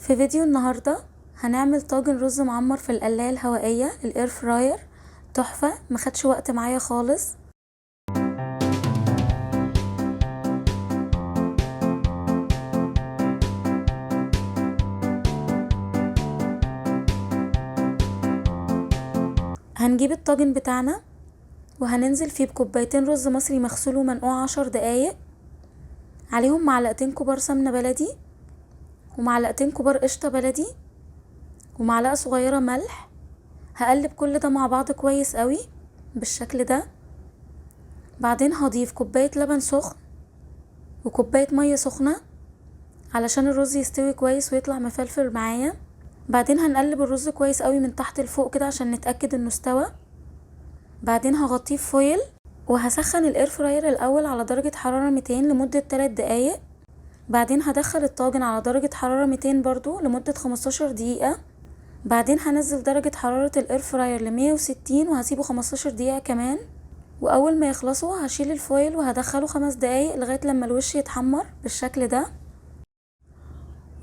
في فيديو النهاردة هنعمل طاجن رز معمر في القلاية الهوائية ال air fryer، تحفة، ما خدش وقت معايا خالص. هنجيب الطاجن بتاعنا وهننزل فيه بكوبايتين رز مصري مغسول ومنقوع 10 دقايق، عليهم معلقتين كبار سمنة بلدي ومعلقتين كبار قشطة بلدي ومعلقة صغيرة ملح. هقلب كل ده مع بعض كويس قوي بالشكل ده. بعدين هضيف كوباية لبن سخن وكوباية مية سخنة علشان الرز يستوي كويس ويطلع مفلفل معايا. بعدين هنقلب الرز كويس قوي من تحت لفوق كده عشان نتأكد انه استوى. بعدين هغطيه ب foil وهسخن ال air fryer الاول على درجة حرارة 200 لمدة 3 دقايق. بعدين هدخل الطاجن على درجة حرارة 200 برضو لمدة 15 دقيقة. بعدين هنزل درجة حرارة ال air fryer ل160 وهسيبه 15 دقيقة كمان. واول ما يخلصوا هشيل ال foil وهدخله 5 دقايق لغاية لما الوش يتحمر بالشكل ده.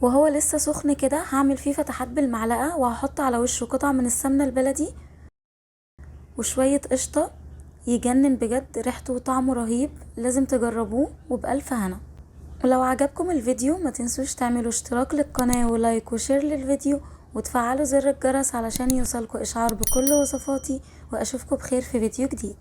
وهو لسه سخن كده هعمل فيه فتحات بالمعلقة وهحط على وشه قطع من السمنة البلدي وشوية قشطة. يجنن بجد، ريحته وطعمه رهيب، لازم تجربوه وبألف هنا. ولو عجبكم الفيديو ما تنسوش تعملوا اشتراك للقناة و like و share للفيديو وتفعلوا زر الجرس علشان يوصلكوا اشعار بكل وصفاتي، واشوفكم بخير في فيديو جديد.